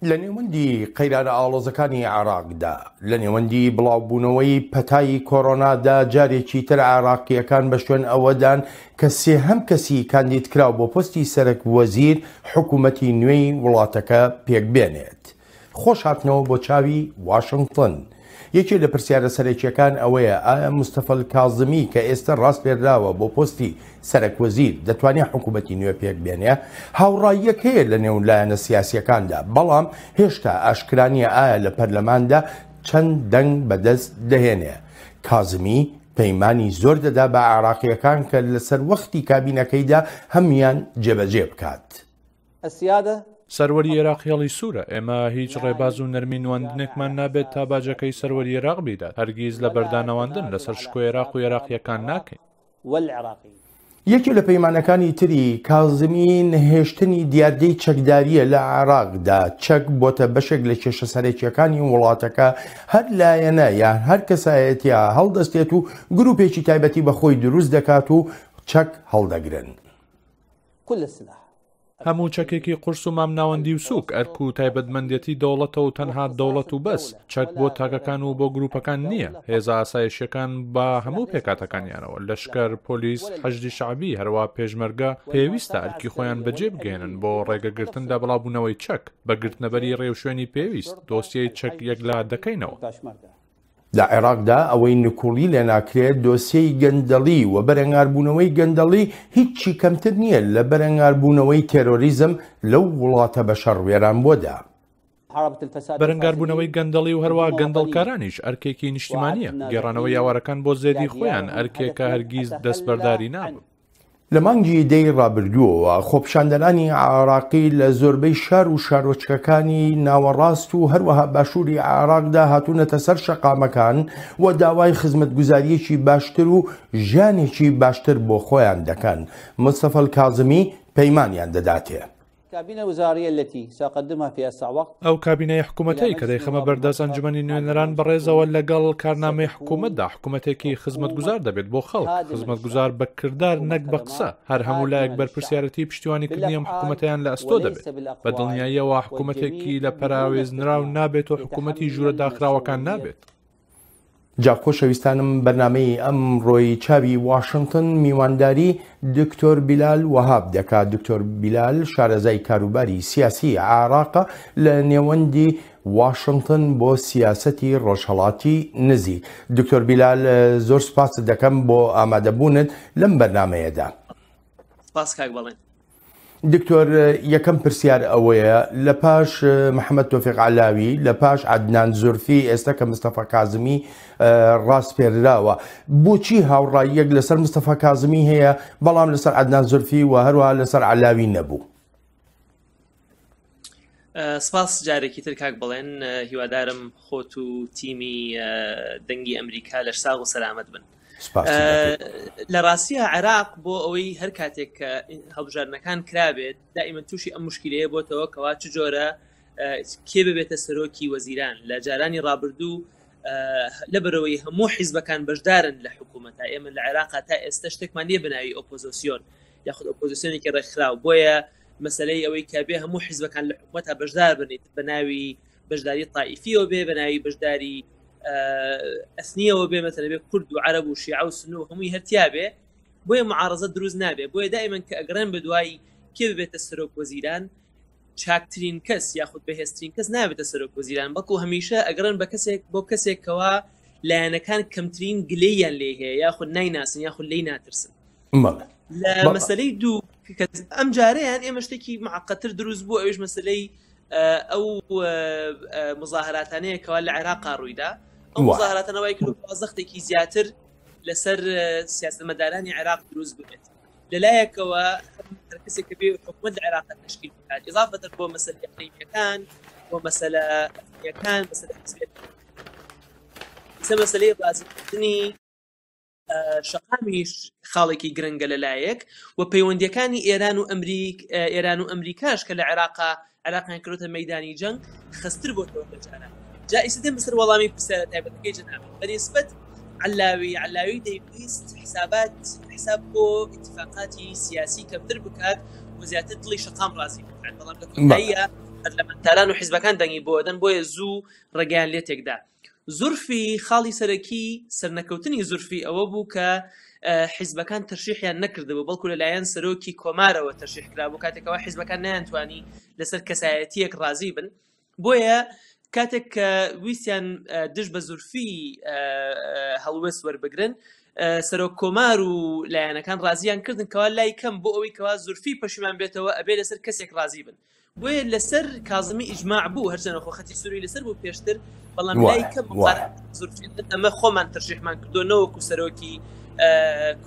لە نێوەندی قەیرانە ئاڵۆزەکانی عێراقدا، لە نێوەندی بڵاوبوونەوەی پەتای کۆرۆنادا جارێکی تر عێراقییەکان بە شوێن ئەوەدان کە سێهەم کەسی کاندیدکراو بۆ پۆستی سەرەک وەزیر حکوومەتی نوێی وڵاتەکە پێکبێنێت. خۆش هاتنەوە بۆ چاوی واشنگتن. یەکێ لە پرسیارە سەرەکیەکان ئەوەیە ئایا مستەفا کازمی کە ئێستە ڕاسپێردراوە بۆ پۆستی سەرەک وەزیر دەتوانێ حکوومەتی نوێ پێک بێنێ؟ هاوڕاییەک هەیە لە نێو لایەنە سیاسیەکاندا، بەڵام هێشتا ئاشکرا نییە ئایا لە پەرلەماندا چەند دەنگ بەدەست دەهێنێ. کازمی پەیمانی زۆر دەدا بە عێراقیەکان کە لە سەروەختی کابینەکەیدا هەموویان جێبەجێ بکات. سەروەری عێراق هێڵی سوورە، ئێمە هیچ ڕێباز و نەرمی نواندنێکمان نابێت تا باجەکەی سەروەری عێراق بیدات، هەرگیز لە بەردانەواندن لەسەر شکۆی عێراق و عێراقییەکان ناکەین. یەکێ لە پەیمانەکانی تری کازمی نەهێشتنی دیاردەی چەکدارییە لە عێراقدا، چەک بۆتە بەشێک لە کێشە سەرەکییەکانی وڵاتەکە، هەر لایەنە یان هەر کەسایەتیە هەڵدەستێت و گروپێکی تایبەتی بە خۆی دروست دەکات و چەک هەڵدەگرن. کل السلاح. هەموو چەکێکی قورس و مامناوەندی و سووک ئەرک و تایبەتمەندێتی دەوڵەتە و تەنها دەوڵەت و بەس، چەک بۆ تاکەکان و بۆ گروپەکان نییە، هێزە ئاسایشیەکان بە هەموو پێکهاتەکانیانەوە، لەشکەر، پۆلیس، حەشدی شەعبی، هەروا پێشمەرگە، پێویستە ئەرکی خۆیان بەجێ بگەیەنن بۆ ڕێگەگرتن لە بڵاوبوونەوەی چەک، بە گرتنەبەری ڕێوشوێنی پێویست، دۆسیەی چەک یەکلا دەکەینەوە. لە عێراقدا ئەوەی نکوڵی لێناکرێت دۆسیەی گەندەڵی و بەرەنگاربوونەوەی گەندەڵی هیچی کەمتر نییە لە بەرەنگاربوونەوەی تێرۆریزم لەو وڵاتە بە شەڕ وێرانبووەدا. بەرەنگاربوونەوەی گەندەڵی و هەروا گەندەڵکارانیش ئەرکێکی نیشتیمانییە، گێڕانەوەی ئاوارەکان بۆ زێدی خۆیان ئەرکێکە هەرگیز دەستبەرداری نابم. لە مانگی دەی ڕابردووەوە خۆپیشاندەرانی عێراقی لە زۆربەی شار و شارۆچکەکانی ناوەڕاست و هەروەها باشووری عێراقدا هاتوونەتە سەر شەقامەکان و داوای خزمەتگوزارییەکی باشتر و ژیانێکی باشتر بۆ خۆیان دەکەن. مستەفا کازمی پەیمانیان دەداتێ. ئەو کابینەی حکومەتەی کە دەیخەمە بەردەست ئەنجومەنی نوێنەران بەڕێزەوە لەگەڵ کارنامەی حکومەتدا حکومەتێکی خزمەتگوزار دەبێت بۆ خەڵک، خزمەتگوزار بە کردار نەک بە قسە، هەر هەموو لایەک بەرپرسیارێتی پشتیوانیکردنی ئەم حکومەتەیان لە ئەستۆ دەبێت. بە دڵنیاییەوە حکومەتێکی لە پەراوێزنراو نابێت و حکومەتی ژوورە داخراوەکان نابێت. جا خۆشەویستانم بەرنامەی ئەمڕۆی چاوی واشنتن میوانداری دکتۆر بیلال وەهاب دەکات. دکتۆر بیلال شارەزای کاروباری سیاسی عێراقە لە نێوەندی واشنتن بۆ سیاسەتی ڕۆژهەڵاتی نزیک. دکتۆر بیلال زۆر سوپاست دەکەم بۆ ئامادەبوونت لەم بەرنامەیەدا. سپاس کاک بەڵێن. دکتۆر یەکەم پرسیار ئەوەیە لە پاش محەممەد تۆفیق عەلاوی لە پاش عەدنان زورفی ئێستا کە مستەفا کازمی ڕاسپێردراوە بۆچی هاوڕاییەک لەسەر مستەفا کازمی هەیە بەڵام لەسەر عەدنان زورفی و هەروەها لەسەر عەلاوی نەبوو؟ سپاس جارێکی تر کاک بەڵێن هیوادارم خۆت و تیمی دەنگی ئەمریکا لەش ساغ و سەلامەت بن. لە ڕاستیە عێراق بۆ ئەوەی هەر کاتێک کە هەڵبژاردنەکان کرابێت دائیمە تووشی ئەم مشکلەیە بۆتەوە کەوا چ جۆرە کێ ببێتە سەرۆکی وەزیران لە جارانی ڕابردوو لەبەرەوەی هەموو حیزبەکان بەشدارن لە حکوومەتە ئێمە لە عێراقا تا ئێستا شتێکمان نییە بەناوی ئۆپۆزیسیۆن یاخود ئۆپۆزیسیۆنێکی ڕێکخراو بۆیە مەسلەی ئەوەی کە بێ هەموو حیزبەکان لە حکوومەتە بەشدار بنیت بە ناوی بەشداری تائیفیەوە بێ بە ناوی بەشداری ئەسنیەوە بێ مەسەلەن بێ کورد و عەرەب و شیعە و سنە و هەمووی هەرتیا بێ بۆیە معارەزە دروست نابێ بۆیە دائیمەن کە ئەگەڕێن بە دوای کێ ببێتە سەرۆک وەزیران چاکترین کەس یاخود بەهێزترین کەس نابێتە سەرۆک وەزیران بەڵکو هەمیشە ئەگەڕێن بە کەسێک بۆ کەسێکەوە لایەنەکان کەمترین گلەیان لێ هەیە یاخود نایناسن یاخود لی ناترسن لە مەسلەی دوو ئەم جارەیان ئێمە شتێکی معقەتر دروست بوو ئەوش مەسلەی ئەو مزاهراتانەیە کەوا لە عێراقا ڕوویدا ئەو مزاهراتانە وای کرد زەختێکی زیاتر لەسەر سیاسەتمەدارانی عێراق دروست ببێت لەلایەکەوە هەر کەسێک کە بێ حکومەت لە عێراق تشکیل بکات ئیضافەتە بۆ مەسەلە ئیقلیمیەکان بۆ مەسەلە ئەتنیەکان مەسەلە حزبیەکان مەسەلەی ڕازیکردنی شەقامیش خاڵێکی گرنگە لەلایەک و پەیوەندیەکانی ئێران و ئەمریک ئێران و ئەمریکاش کە لە عێراقا عێراقیان کردوتە مەدانی جەنگ خستر بۆتەوە لە جاران جا ئیستا دێم بەسەر وەڵامی پرسیارە تایبەتەکەی جەنابت بەنیسبەت علاوی علاوی دەیویست حسابات حساب بۆ اتفاقاتی سیاسی کەمتر بکات و زیاتر دڵی شەقام ڕازی بکات بەڵام لە کۆتاییە. پەرلەمانتاران و حیزبەکان دەنگی بۆ دەن، بۆیە زوو ڕێگەیان لێ تێکدا. زورفی خاڵی سەرەکی سەرنەکەوتنی زورفی ئەوە بوو کە حیزبەکان تەرشیحیان نەکردبوو، بەڵکو لەلایەن سەرۆکی کۆمارەوە تەرشیح کرابوو، کاتێکەوە حیزبەکان نەیانتوانی لەسەر کەسایەتیەک ڕازی بن. بۆیە کاتێک کە ویستیان دژ بە زورفی هەڵوێست وەربگرن، سەرۆک کۆمار و لایەنەکان ڕازیان کردن کەوا لای کەم بۆ ئەوەی کەوا زورفی پەشیمان بێتەوە ئەبێ لەسەر کەسێک ڕازی بن. بۆیە لەسەر کازمی ئیجماع بوو، هەرچەندە خۆ خەتی سووری لەسەر بوو پێشتر، بەڵام لای کەم زورفی ئەمە خۆمان تەرشیحمان کردو نەوەکو سەرۆکی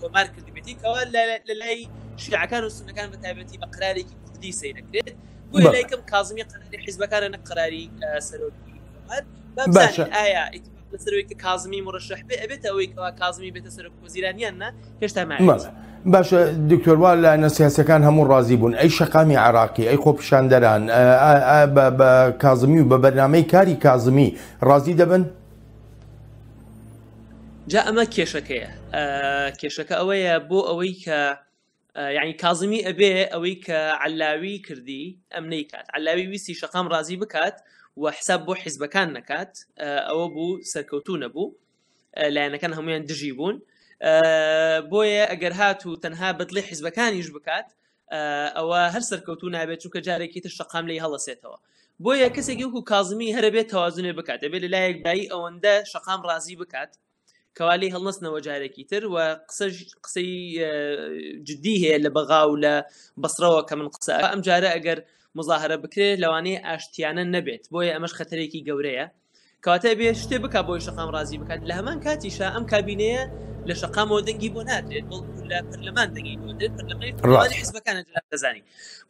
کۆمار کردبێتی، کەوا لە لای شیعەکان و سوننەکان بە تایبەتی بە قەرارێکی کوردی سەیر دەکرێت. بۆیە لای کەم کازمی قەراری حیزبەکانە نەک قەراری سەرۆکی کۆمار. با بزانین ئایا ئیتفاق لەسەر ئەوەی کە کازمی مورەشەح بێ ئەبێتە ئەوەی کەوا کازمی بێتە سەرۆک وەزیران یان نا، هێشتا ماوێت. باشە دکتۆر، وا لایەنە سیاسەکان هەموو ڕازی بوون، ئەی شەقامی عراقی، ئەی خۆپیشاندەران بە کازمی و بە بەرنامەی کاری کازمی ڕازی دەبن؟ جا ئەمە کێشەکەیە. کێشەکە ئەوەیە بۆ ئەوەی کە یعنی کازمی ئەبێ ئەوەی کە عەلاوی کردی ئەم نەیکات. عەلاوی ویستی شەقام ڕازی بکات و حساب بۆ حیزبەکان نەکات، ئەوە بوو سەرکەوتوو نەبوو، لایەنەکان هەمویان دژی بوون. بۆیە ئەگەر هات و تەنها بەدڵی حیزبەکانیش بکات ئەوە هەر سەرکەوتوو نابێت، چونکە جارێکی تر شەقام لێی هەڵەسێتەوە. بۆیە کەسێکی وەکو کازمی هەرە بێت تەوازنێ بکات، دەبێت لە لایەک بایی ئەوەندە شەقام ڕازی بکات کەوا لێی هەڵنەستنەوە جارێکی تر، و قسەی جدی هەیە لە بەغا و لە بەسرەوە کە من قسە ئەم جارە ئەگەر مظاهرە بکرێت لەوانەیە ئاشتیانە نەبێت، بۆیە ئەمەش خەتەرێکی گەورەیە. کەواتە بێ شتێ بکا بۆی شەقام ڕازی بکات. لە هەمان کاتیشا ئەم کابینەیە لە شەقامەوە دەنگی بۆ نادرێت، بەڵکو لە پەرلەمان دەنگی بۆ دەدرێت، پەرلەمانی پەرلەمانی حیزبەکانە جەناب دەزانی.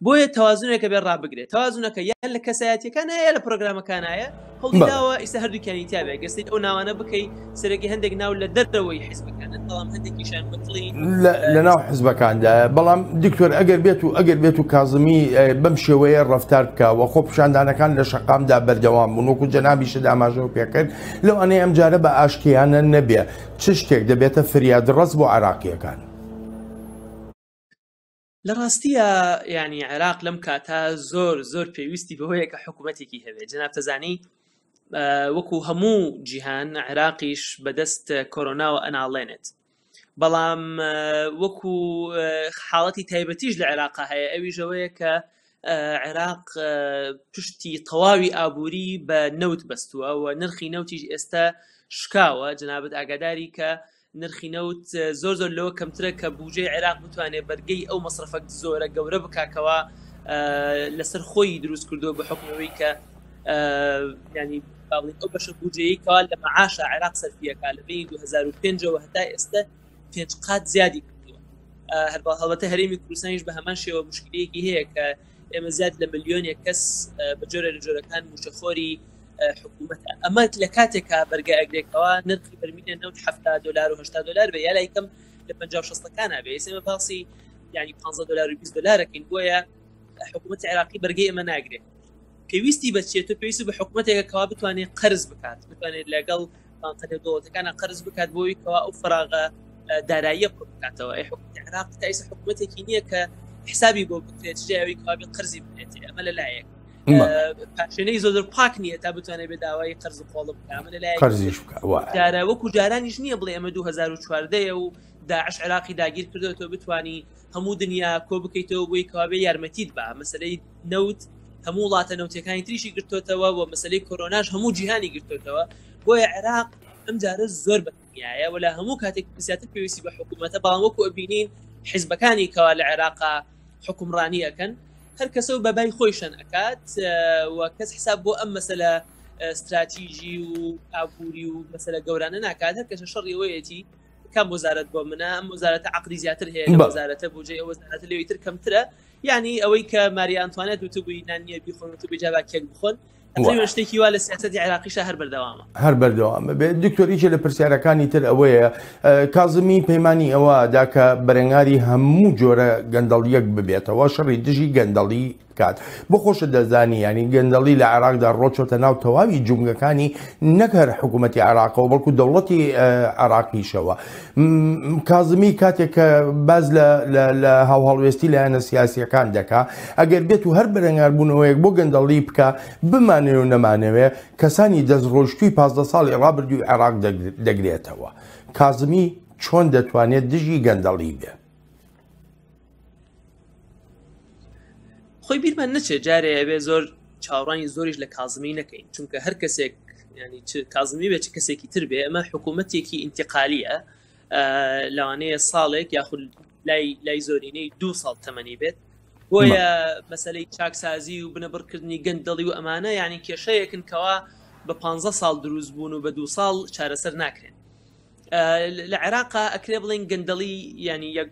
بۆیە تەوازنێکە بێ ڕابگرێت. تەوازنەکە یان لە کەسایەتیەکانە یا لە پرۆگرامەکانایە. هەوڵی داوە ئیستا هەردووکیانی تیا بێ. گەر سەیری ئەو ناوانە بکەی سەرەکی هەندێک ناو لە دەرەوەی حیزبەکانن، بەڵام هەندێکیشیان بەدڵی لە ناو حیزبەکاندایە. بەڵام دکتۆر ئەگەر بێت و ئەگەر بێت و کازمی بەم شێوەیە ڕەفتار بکا و خۆپیشاندانەکان لە شەقامدا بەردەوام بوون، وەکو جەنابیشت ئاماژەو پێکرد، لەوانەیە ئەمجارە بە ئاشتیانە نەبێ، چ شتێک دەبێتە فریادڕەس بۆ عێراقییەکان؟ لە ڕاستیە یعنی عێراق لەم کاتە زۆر زۆر پێویستی بەوەیە کە حکوومەتێکی هەبێت. جەناب تەزانی وەکو هەموو جیهان عێراقیش بەدەست کۆرۆناوە ئەناڵێنێت، بەڵام وەکو حاڵەتی تایبەتیش لە عێراقا هەیە، ئەویش ئەوەیە کە عێراق پشتی تەواوی ئابووری بە نەوت بەستووە و نرخی نەوتیش ئێستا شکاوە. جەنابت ئاگاداری کە نرخی نەوت زۆر زۆر لەوە کەمترە کە بوجەی عێراق بتوانێت بەرگەی ئەو مەسرەفە زۆرە گەورە بکاکەوە لەسەر خۆی دروست کردووە، بە حکومەوەی کە ینی باڵین ئەو بەشە بوجەیە کەوا لە مەعاشە عێراق سەرفیەکە لە بینی 2005ەوە هەتا ئێستا پێنج قات زیادی کردووە. هەر هەڵبەتە هەرێمی کوردستانیش بە هەمان شێوە مشکلەیەکی هەیە کە ئێمە زیاد لە ملیۆنێک کەس بە جۆرە لە جۆرەکان موچەخۆری حکوومەتە. ئەمە لە کاتێکا بەرگە ئەگرێتەوە نرخی بەرمیلە نەوت 70 دلار و 80 دلار بێ یا لای کەم لە 50 و شەستەکانە بێ. ئێستا ئێمە باسی یعنی 15 دلار و 20 دلارەکەین. بۆیە حکوومەتی عێراقی بەرگەی ئەمە ناگرێت. پێویستی بە چیە؟ تۆ پێویستی بە حکوومەتێکە کەوا بتوانێت قەرز بکات، بتوانێت لەگەڵ بانقە نێودەوڵەتەکانە قەرز بکات بۆی کەوا ئەو فراغە داراییە پڕ بکاتەوە. ئەی حکوومەتی عێراق تا ئێستا حکوومەتێکی نییە کە حسابی بۆ بکرێت، چ جای ئەوەی کەوا بێت قەرزی بدرێت. ئەمە لە لایەک پاشێنەی زۆر زۆر پاک نییە تا بتوانێت بێ داوای قەرز و قۆڵ بکات. ئەمە لە لایەک قەرزیش بکات، وایە. جارە وەکو جارانیش نییە بڵێ ئەمە 2014 و داعش عێراقی داگیر کردەوە تۆ بتانی هەموو دنیا کۆ بکەیتەوە بۆی کەوا بێ یارمەتیت بە. مەسلەی نەوت هەموو وڵاتە نەوتەکانی تریشی گرتوتەوە و مەسلەی کۆرۆناش هەموو جیهانی گرتوتەوە. بۆیە عێراق ئەم جارە زۆر بەتەنیایە و لە هەموو کاتێک زیاتر پێویستی بە حکوومەتە. بەڵام وەکو ئەبینین حیزبەکانی کەوا لە عێراقا حکومڕانی ئەکەن هەر کەسە و بەبای خۆی شەن ئەکات و کەس حساب بۆ ئەم مەسەلە استراتیژی و ئابووری و مەسەلە گەورانە ناکات. هەر کەسە شەڕی ئەوەیەتی کام وەزارەت بۆ منە، ئەم وەزارەتە عەقلی زیاتر هەیە لە وەزارەتە بودجەی ئەو وەزارەتە لەوی تر کەمترە. یعنی ئەوەی کە ماری ئانتوانێت وتبووی نان نییە بیخۆن، وتبووی جا با کێک بخۆن، تقریبا شتێکی وا لە سیاسەتی عێراقیشا هەر بەردەوامە. هەر بەردەوامە بێت. دکتۆر یەکێ لە پرسیارەکانی تر ئەوەیە کازمی پەیمانی ئەوە دا کە بەرەنگاری هەموو جۆرە گەندەڵیەک ببێتەوە، شەڕی دژی گەندەڵی بکات. بکات. بۆ خۆشت دەزانی یانی گەندەڵی لە عێراقدا ڕۆچۆتە ناو تەواوی جومگەکانی نەک هەر حکوومەتی عێراقەوە بەڵکو دەوڵەتی عێراقیشەوە. کازمی کاتێک کە باز لە هاوهەڵوێستی لایەنە سیاسیەکان دەکا ئەگەر بێت و هەر بەرەنگاربوونەوەیەک بۆ گەندەڵی بکا بمانەوێ و نەمانەوێ کەسانی دەستڕۆیشتووی 15 ساڵی ڕابردووی عێراق دەگرێتەوە. کازمی چۆن دەتوانێت دژی گەندەڵی بێ؟ خۆی بیرمان نەچێت جارێ ئەبێ زۆر چاوەڕوانی زۆریش لە کازمی نەکەین چونکە هەر کەسێک ینی چ کازمی بێت چ کەسێکی تر بێ ئەمە حکوومەتێکی ئینتقالیە لەوانەیە ساڵێک یاخود لای لای زۆرینەی دو ساڵ تەمەنی بێت بۆیە مەسلەی چاکسازی و بنەبڕکردنی گەندەڵی و ئەمانە یعنی کێشەیەکن کەوا بە پ ساڵ دروست بوون و بە دو ساڵ چارەسەر ناکرێن لە عێراقا ئەکرێ بڵێن گەندەڵی ینی یەک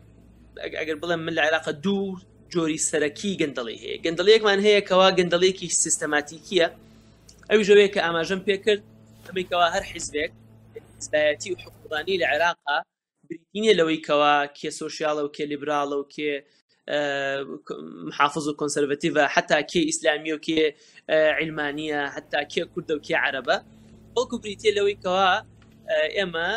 ئەگەر بڵێم من لە عێراق دوو جۆری سەرەکی گەندەڵی هەیە گەندەڵیەکمان هەیە کەوا گەندەڵێکی سیستەماتیکیە ئەوی ژەوەیە کە ئاماژەم پێکرد ئەمەی کەوا هەر حیزبێک حزبایەتی و حکومڕانی لە عێراقا بریتی نییە لەوەی کەوا کێ سۆسیالە و کێ لیبراڵە و کێ محافظ و کۆنسەرڤەتیڤە حتا کێ ئیسلامی و کێ علمانیە حتا کێ کوردە و کێ عەرەبە بەڵکو بریتە لەوەی کەوا ئێمە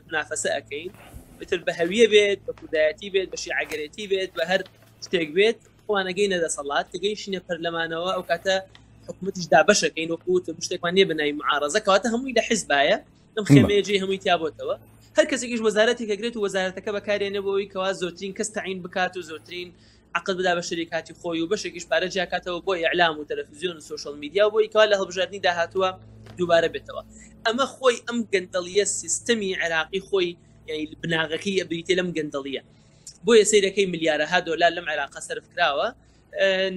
منافەسە ئەەکەین بتر بە هەویە بێت بە کوردایەتی بێت بە شیعەگەرێتی بێت بە هەر شتێک بێت خۆمانەگەینە دەسەڵات تگەیشتینە پەرلەمانەوە ئەو کاتە حکوومەتیش دابەشەکەین وەکو شتێکمان نییە بەناوی معارەزە کەواتە هەمووی لە حزبایە ئەم خێمەیە جێی هەمووی تیابۆتەوە هەر کەسێکیش وەزارەتێک ئەگرێت و وەزارەتەکە بەکارێنێ بۆ ئەوەی کەوا زۆرترین کەس تەعین بکات و زۆرترین عقد بدا بە شەریکاتی خۆی و بەشێکیش پارە جیاکاتەوە بۆ ئیعلام و تەلەفزیۆن و سۆشیال میدیا و بۆی کەوا لە هەڵبژاردنی داهاتووە دووبارە بێتەوە ئەمە خۆی ئەم گەندەڵیە سیستەمی عێراقی خۆی یعنی بناغەکەی ئەبریتێ لەم گەندەڵیە بۆیە سەیرەکەی ملیارەها دۆلار لەم عێراقە سەرف کراوە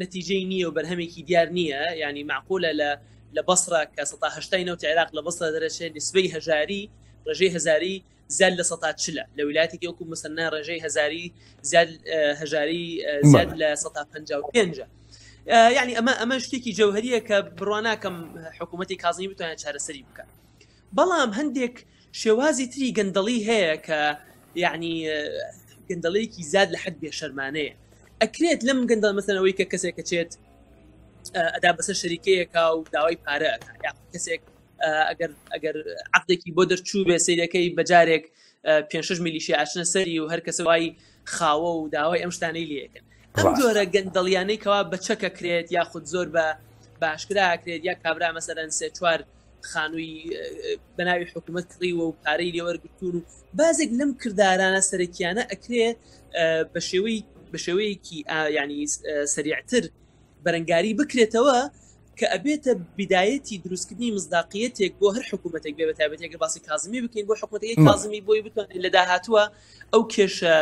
نەتیجەی نییە و بەرهەمێکی دیار نییە ینی معقولە لە لە بەسرە کە 1970 نەوتی عێراق لە بەسرە دەرەچێت نسبەی هەژاری ڕێژەی هەزاری زیاد لە سەتا چلە لە ویلایەتێکی وەکو مسەننا ڕێژەی هەزاری زیاد هەژاری زیاد لە سەتا 55 یعنی ئەمە ئەمە شتێکی جەوهریە کە بڕواناکەم حکوومەتی کازمی بتوانێت چارەسەری بکات بەڵام هەندێک شێوازی تری گەندەڵی هەیە کە یعنی گەندەڵێکی زیاد لە حد بێشەرمانەیە ئەکرێت لەم گەندەڵ مەسەنەوەی کە کەسێک کەچێت ئەدا بەسەر شەریکەیەکە و داوای پارە یاخود کەسێک ئەگەر ئەگەر عقدێکی بۆ دەرچوو بێ سیرەکەی بەجارێک پێ شش میلیشی ئاچنە سەری و هەر کەسە وای خاوە و داوای ئەم شتانەی لەکەن ئەم جۆرە گەندەڵیانەی کەوا بە چەکە کرێت یاخود زۆر بە باشکرا کرێت یا کابرا مەسەرەن سێ چوار خانووی بەناوی حکوومەت کڕیوە و پارەی لێوەرگتون و بازێک لەم کردارانە سەرەکیانە ئەکرێ بە شێوەی بە شێوەیەکی ینی سەریعتر بەرەنگاری بکرێتەوە کە ئەبێتە بدایەتی دروستکردنی مزداقیەتێک بۆ هەر حکوومەتێک بێ بەتایبەتی ئەگەر باسی کازمی بکەین بۆ حکوومەتەکەی کازمی بۆی بتوانێت لە داهاتووە ئەو کێشە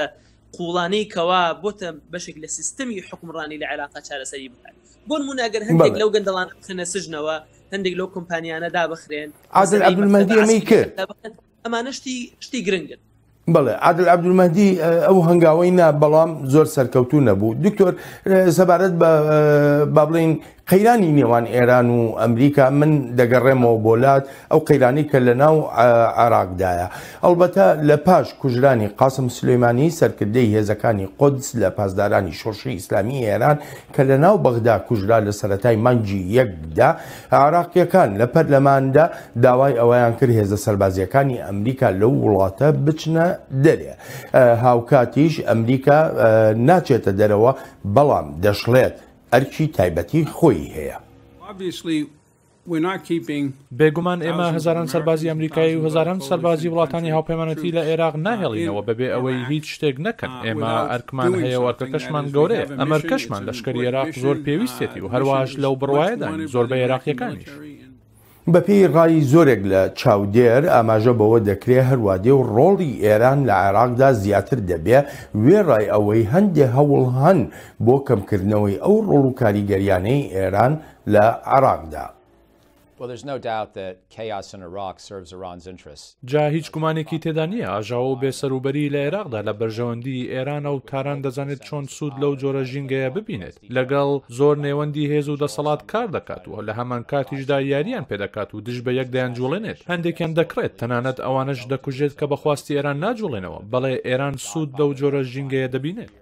قوڵانەی کەوا بۆتە بەشێک لە سیستمی حکومڕانی لە عێراقا چارەسەری بکات بۆ نمونە ئەگەر هەندێک لەو گەندەڵانە بخەنە سجنەوە هەندێک لەو کۆمپانیانە دابخرێن عادل عەبدولمەهدی ئەمەی کرد ئەمانە شتی شتی گرنگن. بەڵێ عادل عەبدولمەهدی ئەو هەنگاوەی نا بەڵام زۆر سەرکەوتوو نەبوو دکتۆر سەبارەت بە با بڵین قەیرانی نێوان ئێران و ئەمریکا من دەگەڕێمەوە بۆ لات ئەو قەیرانی کە لە ناو عێراقدایە ئەڵبەتە لە پاش کوژرانی قاسم سولەیمانی سەرکردەی هێزەکانی قودس لە پاسدارانی شۆڕشی ئیسلامی ئێران کە لە ناو بەغدا کوژرا لە سەرەتای مانگی یەکدا، عێراقییەکان لە پەرلەماندا داوای ئەوەیان کرد هێزە سەربازییەکانی ئەمریکا لەو وڵاتە بچنە دەرێ. هاوکاتیش ئەمریکا ناچێتە دەرەوە، بەڵام دەشڵێت ئەرکی تایبەتی خۆی هەیە. بێگومان ئێمە هەزاران سەربازی ئەمریکایی و هەزاران سەربازی وڵاتانی هاوپەیمانێتی لە ئێراق ناهێڵینەوە بەبێ ئەوەی هیچ شتێک نەکەن، ئێمە ئەرکمان هەیە و ئەرکەکەشمان گەورەیە، ئەم ئەرکەشمان لەشکری ئێراق زۆر پێویستیەتی و هەروەهاش لەو بڕوایەداین زۆربەی ئێراقییەکانیش. بەپێی ڕای زۆرێک لە چاودێر ئاماژە بەوە دەکرێ هەروادێ و ڕۆڵی ئێران لە عێراقدا زیاتر دەبێ، وێڕای ئەوەی هەندێ هەوڵ هەن بۆ کەمکردنەوەی ئەو ڕۆڵ و کاریگەریانەی ئێران لە عێراقدا. جا هیچ گومانێکی تێدا نییە ئاژاوە و بێسەروبەری لە عێراقدا لە بەرژەوەندیی ئێرانە و تاران دەزانێت چۆن سوود لەو جۆرە ژینگەیە ببینێت، لەگەڵ زۆر نێوەندی هێز و دەسەڵات کار دەکات و لە هەمانکاتیشدا یارییان پێدەکات و دژ بە یەک دەیانجوڵێنێت، هەندێکیان دەکڕێت، تەنانەت ئەوانەش دەکوژێت کە بە خواستی ئێران ناجوڵێنەوە، بەڵێ ئێران سوود لەو جۆرە ژینگەیە دەبینێت.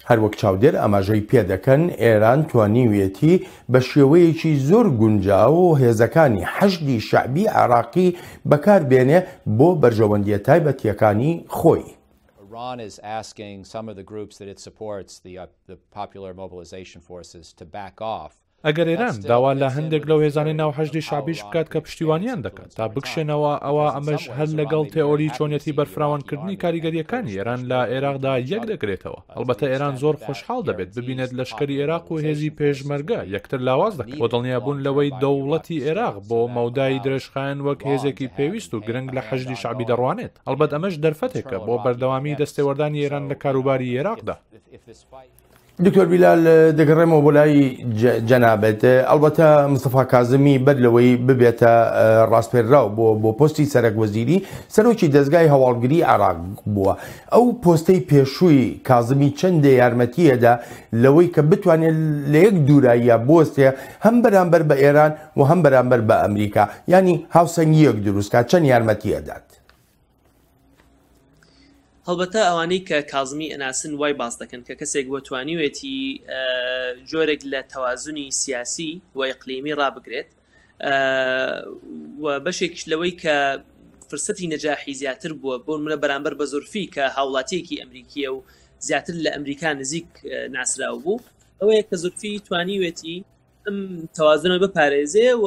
هەروەک چاودێر ئاماژەی پێدەکەن، ئێران توانیویەتی بە شێوەیەکی زۆر گونجاو هێزەکانی حەشدی شەعبی عێراقی بەکاربێنێ بۆ بەرژەوەندییە تایبەتییەکانی خۆی. ئەگەر ئێران داوا لە هەندێک لەو هێزانەی ناو حەشدی شەعبیش بکات کە پشتیوانیان دەکات تا بکشێنەوە، ئەوا ئەمەش هەر لەگەڵ تێئۆری چۆنیەتی بەرفراوانکردنی کاریگەرییەکانی ئێران لە ئێراقدا یەک دەگرێتەوە. هەڵبەتە ئێران زۆر خۆشحاڵ دەبێت ببینێت لەشکری ئێراق و هێزی پێشمەرگە یەکتر لاواز دەکەن بۆ دڵنیابوون لەوەی دەوڵەتی ئێراق بۆ مەودای درێژخایەن وەک هێزێکی پێویست و گرنگ لە حەشدی شەعبی دەڕوانێت. هەڵبەت ئەمەش دەرفەتێکە بۆ بەردەوامی دەستێوەردانی ئێران لە کاروباری ئێراقدا. دکتۆر بیلال دەگەڕێمەوە بۆ لای جەنابت ئەڵبەتە مستەفا کازمی بەر لەوەی ببێتە ڕاسپێرراو بۆ بۆ پۆستی سەرەک وەزیری سەرۆکی دەزگای هەواڵگری عێراق بووە ئەو پۆستەی پێشووی کازمی چەندێ یارمەتیەدا لەوەی کە بتوانێت لە یەک دووراییە بوەستێ هەم بەرامبەر بە ئێران و هەم بەرامبەر بە ئەمریکا یانی هاوسەنگیەک دروستکات چەند یارمەتیەدات؟ هەڵبەتە ئەوانەی کە کازمی ئەناسن وای باس دەکەن کە کەسێک بووە توانیوێتی جۆرێک لە تەوازنی سیاسی و ئیقلیمی ڕابگرێت و بەشێکیش لەوەی کە فرسەتی نەجاحی زیاتر بووە بۆ منە بەرامبەر بە زۆرفی کە هاوڵاتیەکی ئەمریکیە و زیاتر لە ئەمریکا نزیک ناسراو بوو ئەوەیە کە زۆرفی توانیوێتی ئەم تەوازنە بپارێزێ و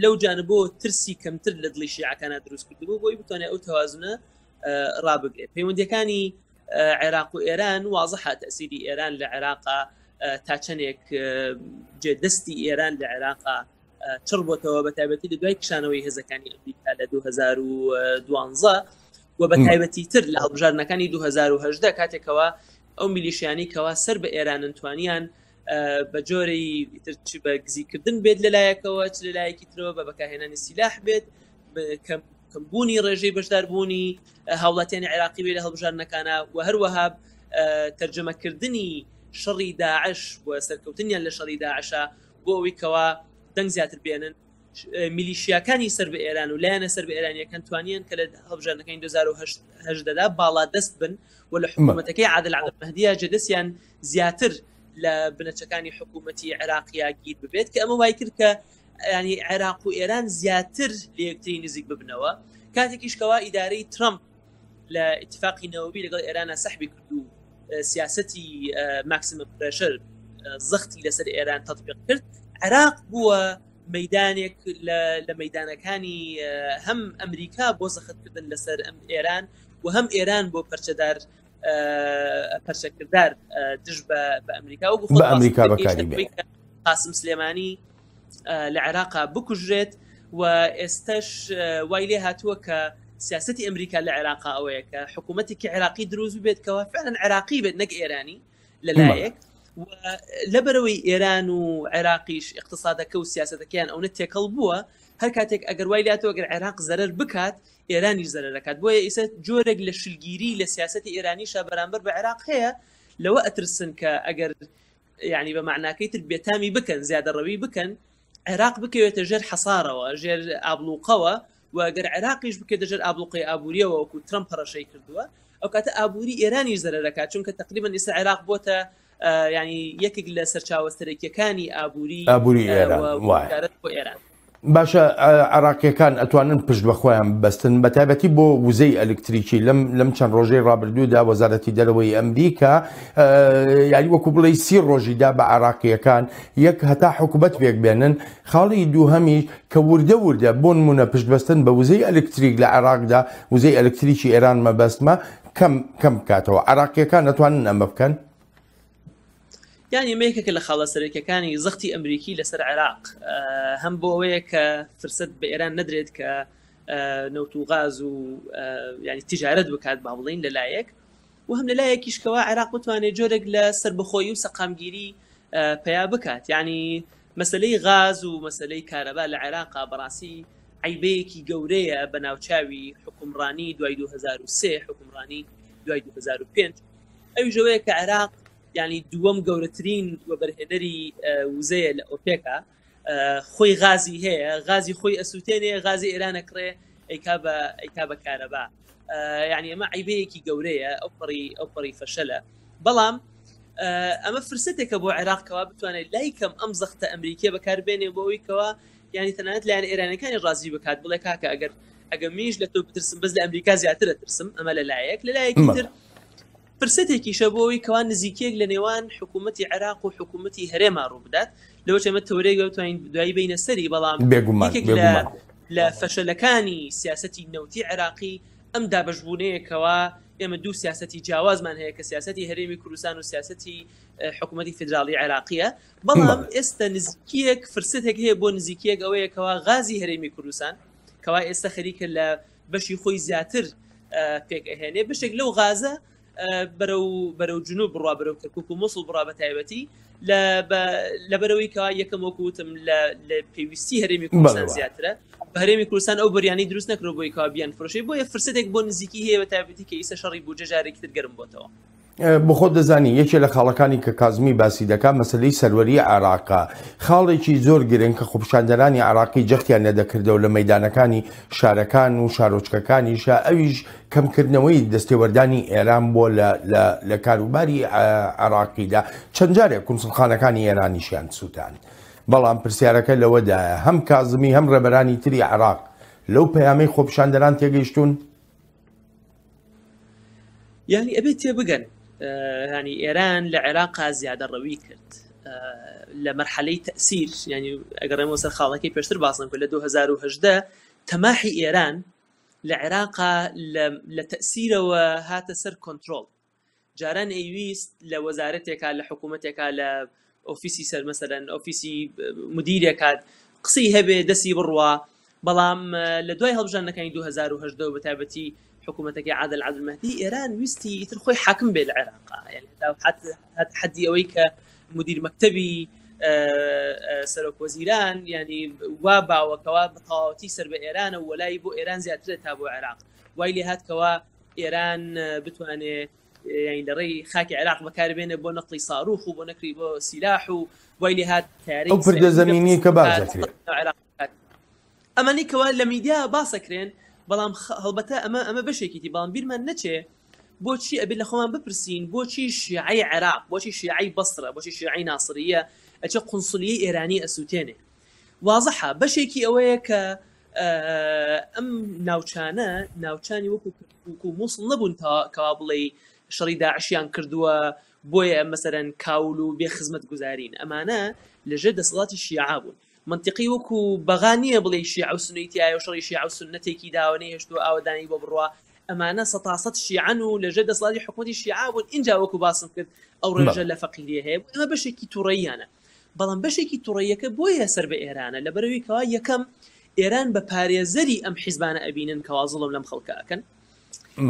لەو جانبۆ ترسی کەمتر لە دڵی شیعەکانە دروست کردبوو بۆی بتوانێت ئەو تەوازنە ڕابگرێت پەیوەندیەکانی عێراق و ئێران وازحە تەسیری ئێران لە عێراقا تا چەندێک جێ دەستی ئێران لە عێراقا چڕ بۆتەوە بە تایبەتی لە دوای کشانەوەی هێزەکانی ئەمریکا لە 2012 و بە تایبەتی تر لە هەڵبژاردنەکانی 2010 کاتێکەوە ئەو میلیشیانی کەوا سەر بە ئێرانن توانیان بە جۆرەی تر چ بە گزیکردن بێت لەلایەکەوە چ لەلایەکی ترەوە بە بەکارهێنانی سیلاح بێت کەمبوونی ڕێژەی بەشداربوونی هاوڵاتیانی عێراقی بێ لە هەڵبژاردنەکانە و هەروەها تەرجەمەکردنی شەڕی داعش و سەرکەوتنیان لە شەڕی داعشە بۆ ئەوەی کەوا دەنگ زیاتر بێنن میلیشیاکانی سەر بە ئێران و لایەنە سەر بە ئێرانیەکان توانیان کە لە هەڵبژاردنەکانی 2010 دا باڵا دەست بن و لە حکوومەتەکەی عادل عەبدولمەهدیە جێدەستیان زیاتر لە بنەچەکانی حکوومەتی عێراقیا گیر ببێت کە ئەمە وای کرد کە ینی عێراق و ئێران زیاتر لە یەکتری نزیک ببنەوە کاتێکیش کەوا ئیدارەی ترامپ لە ئیتفاقی نەوەوی لەگەڵ ئێرانە سەحبی کرد و سیاستی ماکسیمم پرێشەر زەختی لەسەر ئێران تطبیق کرد عێراق بووە مەدانێک لە مەدانەکانی هەم ئەمریکا بۆ زەختکردن لەسەر ئەم ئێران و هەم ئێران بۆ پەرچەدار پەرچەکردار دژ بە ئەمریکا و بە ئەمریکا بەکاری قاسم سلێمانی لە عێراقا بکوژرێت و ئێستش وای لێ هاتووە کە سیاستی ئەمریکا لە عێراقا ئەوەیە کە حکوومەتێکی عێراقی دروست بێت کەەوە فعلەن عێراقی بێت نەک ئێرانی لەلایەک لەبەرەوەی ئێران و عێراقیش اقتصادەکە و سیاستەکەیان ئەونە تێکەڵ بووە هەر کاتێک ئەگەر وای لاتەوە گەر عێراق زەرەر بکات ئێرانیش زەرەر دەکات بۆیە ئیسە جۆرێک لە شلگیری لە سیاستی ئێرانیشە بەرامبەر بە عێراق هەیە لەوە ئەترسن کە ئەگەر یعنی بە معناکەی تر بێتامی بکەن زیادەڕەوی بکەن عێراق بکەوێتە ژێر حەسارەوە ژێر ئابلوقەوە و گەر عێراقیش بکەێتە ژێر ئابلوقەی ئابووریەوە وەکو ترەمپ هەڕەشەی کردووە ئەو کاتە ئابووری ئێرانیش زەرەرەکات چونکە تقریبا ئێستا عێراق بۆتە ینی یەکێک لە سەرچاوە سەرەکیەکانی ئابووری ئابووری ئێران بۆ ئێران. باشە عێراقیەکان ئەتوانن پشت بە خۆیان ببەستن بە تایبەتی بۆ وزەی ئەلکتریکی لەم لەم چەند ڕۆژەی ڕابردوودا وەزارەتی دەرەوەی ئەمریکا یاری وەکو بڵێ سی ڕۆژی دا بە عێراقیەکان یەک هەتا حکوبەت پێک بێنن خاڵی دووهەمیش کە وردە وردە بۆ نمونە پشت بەستن بە وزەی ئەلکتریک لە عێراقدا وزەی ئەلکتریکی ئێران مەبەستمە کەم کەم بکاتەوە عێراقیەکان ئەتوانن ئەمە بکەن؟ یانی ئەمە یەکێکە لە خاڵە سەرەکیەکانی زەختی ئەمریکی لەسەر عێراق هەم بۆ ئەوەیە کە فرسەت بە ئێران نەدرێت کە نەوت و غاز و ینی تجارەت بکات با بڵین لەلایەک و هەم لەلایەکیش کەوا عێراق بتوانێت جۆرێک لە سربەخۆیی و سەقامگیری پیا بکات یعنی مەسلەی غاز و مەسلەی کارەبا لە عێراقا بەڕاستی عیبەیەکی گەورەیە بە ناوچاوی حکومڕانی دوای 2003 حکومڕانی دوای 2005 ئەویش ئەوەیە کە عێراق یعنی دووەم گەورەترین وەبەرهێنەری وزەیە لە ئۆپێکا خۆی غازی هەیە غازی خۆی ئەسووتێنێ غازی ئێرانە کڕێ ئەیکا بە ئەیکا بە کارەبا یعنی ئەمە عیبەیەکی گەورەیە ئەو پەڕی ئەو پەڕی فەشەلە بەڵام. ئەمە فرسەتێکە بۆ عێراق کەوا بتوانێت لای کەم ئەم زەختە ئەمریکیە بەکاربێنێ بۆ ئەوەی کەوا یعنی تەنانەت لایەن ئێرانەکانی ڕازی بکات بڵێ کاکە ئەگەر ئەگە منیش لە تۆ بترسم بەس لە ئەمریکا زیاتر ئەترسم ئەمە لە لایەک لە لایەکی تر فرسەتێکیشە بۆ ئەوەی کەوا نزیکیەک لە نێوان حکوومەتی عێراق و حکوومەتی هەرێما ڕوو بدات لەوە ئێمە تەورەیەک بتوانین دوایی بینە سەری بەڵام بێگومان یەکێک لە لە فەشەلەکانی سیاسەتی نەوتی عێراقی ئەم دابەشبوونەیە کەوا ئێمە دوو سیاسەتی جیاوازمان هەیە کە سیاسەتی هەرێمی کوردستان و سیاسەتی حکوومەتی فیدراڵی عێراقیە بەڵام ئێستا نزیکیەک فرسەتێک هەیە بۆ نزیکیەک ئەوەیە کەوا غازی هەرێمی کوردستان کەوا ئێستا خەریکە لە بەشی خۆی زیاتر پێک ئەهێنێ بەشێک لەو غازە بەرەو بەرەو جنوب بڕوا بەرەو کەرکک و مووسڵ بڕا بە تایبەتی لەبەرەوەی کە یەکەم وەکو وتم لە پێویستی هەرێمی کوردستان زیاترە بە هەرێمی کوردستان ئەو بریانی دروست نەکرۆ بۆی کەوا بیان فرۆشی بۆیە فرسەتێک بۆ نزیکی هەیە بە تایبەتی کە ئیسە شەڕی بودجە جارێکی تر گەرم بۆتەوە. بۆخۆت دەزانی یەکێ لە خاڵەکانی کە کازمی باسی دەکا مەسەلەی سەروەری عێراقە. خاڵێکی زۆر گرنگ کە خۆپیشاندەرانی عێراقی جەختیان لێدەکردەوە لە مەیدانەکانی شارەکان و شارۆچکەکانیشە ئەویش کەمکردنەوەی دەستێوەردانی ئێران بووە لە لە لە کاروباری عێراقیدا چەند جارێک کونسڵخانەکانی ئێرانیشیان سووتاند. بەڵام پرسیارەکە لەوەدایە هەم کازمی هەم ڕێبەرانی تری عێراق لەو پەیامەی خۆپیشاندەران تێگەیشتوون؟ یانی ئەبێت تێبگەن ینی ئێران لە عێراقا زیادە ڕەوی کرد لە مەرحەلەی تەسیر ینی ئەگەڕێمەوە سەر خاڵەکەی پێشتر باسم کرد لە 2010 تەماحی ئێران لە عێراقا لە تەسیرەوە هاتە سەر کۆنتترۆل جاران ئەیویست لە وەزارەتێکا لە حکوومەتێکا لە ئۆفیسی سەر مەسەلەن ئۆفیسی مدیرێکات قسەی هەبێ دەستی بڕوا بەڵام لە دوای هەڵبژاردنەکانی 2010 بە تایبەتی حکوومەتەکەی عادل عەبدولمەهدی ئێران ویستی ئیتر خۆی حاکم بێ لە عێراق یعنی حدی ئەوەی کە مدیر مەکتەبی سەرۆک وەزیران ینی وا باوەکەوە بە تەواوەتی سەر بە ئێرانە وەلای بۆ ئێران زیاترە تا بۆ عێراق وای لێ هاتکەوە ئێران بتوانێ یانی لە ڕێی خاکی عێراق بەکاربێنێ بۆ نەقلی ساروخ و بۆ نەکری بۆ سیلاح و وای لێ هات تارێک ئەو پردە زەمینی کە باس دەکرێت ئەمانەی کەوا لە میدیا باسەکرێن بەڵام هەڵبەتە ئەمە ئەمە بەشێکیتی بەڵام بیرمان نەچێ بۆچی ئەبێ لە خۆمان بپرسین بۆچی شیعەی عێراق بۆچی شیعەی بەسرە بۆچی شیعەی ناسریە ئەچێ قونسلیەی ئێرانی ئەسووتێنێ وازحە بەشێکی ئەوەیە کە ئەم ناوچانە ناوچانی وەکو کەرکوک و موسڵ نەبوون تا کەوا بڵێی شەڕی داعشیان کردووە بۆیە مەسەرەن کاول و بێ خزمەت گوزارین ئەمانە لەژێر دەسەڵاتی شیعە بوون منطقی وەکو بەغا نییە بڵێ شیعە و سونەی تایە و شەڕی شیعە و سونەتێکی داوە نەیهێشتووە ئاوەدانی بۆ بڕوا ئەمانە سەتاسەد شیعەن و لەژێر دەسەڵاتی حکوومەتی شیعە بوون ئینجا وەکو باسم کرد ئەو ڕێژە لە فەقیریە هەیە ئەمە بەشێکی تووڕەییانە بەڵام بەشێکی توڕەییەکە بۆیە سەر بە ئێرانە لەبەرئەوەی کەوا یەکەم ئێران بە پارێزەری ئەم حیزبانە ئەبینن کەوا زوڵم لەم خەڵکە ئەکەن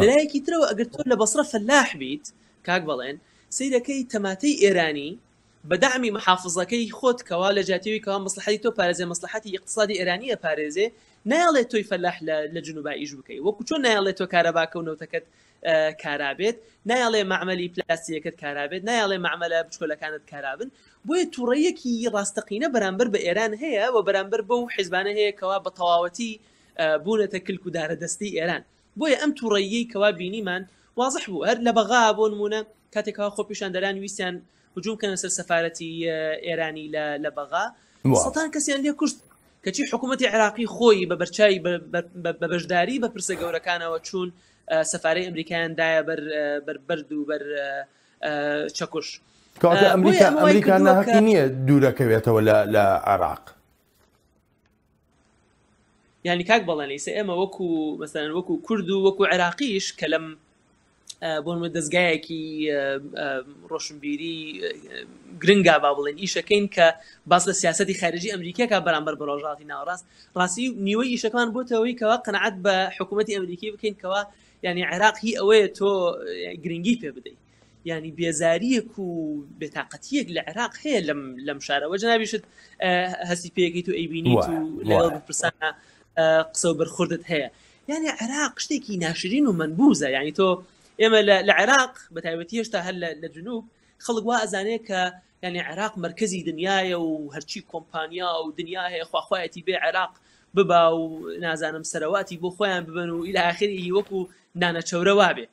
لەلایەکی ترەوە ئەگەر تۆ لە بەسرە فەلاح بیت کاک بەڵێن سەیرەکەی تەماتەی ئێرانی بە دەعمی محافزەکەی خۆت کەوا لە جیاتیەوەی کەوا مەسلحەتی تۆ پارێزێ مەسلحەتی ئیقتسادی ئێرانیە پارێزێ نایەڵێ تۆی فەلاح لە جنوبا ئیش بکەی وەکو چۆن نایەڵێ تۆ کارەباکە و نەوتەکەت کارا بێت، نایەڵێ مەعمەلی پلاستیکەکەت کارا بێت، نایەڵێ مەعمەلە بچکۆلەکانت کارا بن، بۆیە توڕەییەکی ڕاستەقینە بەرامبەر بە ئێران هەیە و بەرامبەر بەو حیزبانە هەیە کەوا بە تەواوەتی بوونەتە کلک و دارە دەستی ئێران. بۆیە ئەم توڕەییەی کەوا بینیمان وازح بوو هەر لە بەغا بۆ نموونە کاتێک کەوا خۆپیشاندەران ویستیان هجوم بکەنە سەر سەفارەتی ئێرانی لە بەغا سەتان کەسیان لێ کوشت کەچی حکوومەتی عێراقی خۆی بە بەرچوی بە بەشداری بە پرسە گەورەکانەوە چوون سەفارەی ئەمریکایان دایە بەر بەر بەرد و بەر چەکوش. کەواتە ئەمریکا ئەمریکا ناهەقی نییە دوورەکەوێتەوە لە لە عێراق. یعنی کاک بەڵێن ئیسە ئێمە وەکو مەسەلەن وەکو کورد و وەکو عێراقیش کە لەم بۆ نمونە دەزگایەکی ڕۆشنبیری گرنگا با بڵێن ئیشەکەین کە باس لە سیاستی خارجی ئەمریکیەکە بەرامبەر بە ڕۆژهەڵاتی ناوەڕاست ڕاستی نیوەی ئیشەکان بۆتەوەی کەوا قەنەعەت بە حکوومەتی ئەمریکی بکەین کەوا یعنی عێراق هی ئەوەیە تۆ گرنگی پێ بدەیت یعنی بێزاریەک و بێتاقەتیەک لە عێراق هەیە لەم لەم شارەوە جنابیشت هەستی پێەکەیت و ئەیبینیت و لەگەڵ بپرسانە قسە و بەرخوردت هەیە یعنی عێراق شتێکی ناشرین و مەنبوزە یعنی تۆ ئێمە لە عێراق بە تایبەتی هێشتا هەر لە جنوب خەڵک وا ئەزانێ کە یعنی عێراق مرکزی دنیاە و هەرچی کۆمپانیا و دنیا هەیە خواخوایەتی بێ عێراق ببا و نازانم سەرەواتی بۆ خۆیان ببن و ئیلى ئاخری وەکو نانە چەورە وابێ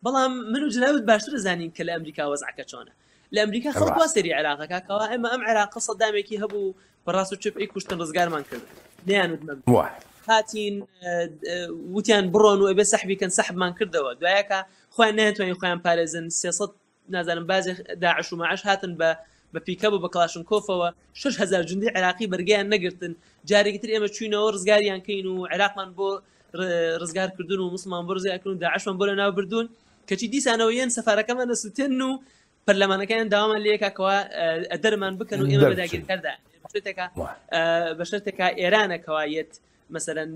بەڵام من و جنابت باشتر زانین کە لە ئەمریکا وەزعەکە چۆنە. لە ئەمریکا خەڵک وا سەیری عێراق ئەکا کەوا ئێمە ئەم عێراقە سەدامێکی هەبوو بە ڕاست و چپ ئەی کوشتن ڕزگارمان کرد نیان وت هاتین وتیان بڕۆن و ئەبێ سەحبی کەن سەحبمان کردەوە دوایەکە خۆیان نەیانتوانی خۆیان پارێزن 300 نازانم بازێ داعش و ماعش هاتن بە بە پیکەب و بە کڵاشنکۆفەوە 6000 جوندی عێراقی بەرگیان نەگرتن جارێکی تر ئێمە چوینەوە ڕزگاریان کەین و عێراقمان بۆ ڕزگار کردن و مسلمان بۆ ڕزگارکردن و داعشمان بۆ لەناو بردوون کەچی دیسانەوە یەن سەفارەکەمان دەسوتێن و پەرلەمانەکەیان داوامان لێکا کەوا دەرمان بکەن و ئێمە بە داگیرکەردا شتێکە بە شەرتێکە ئێرانە کەوا یەت مەسەلەن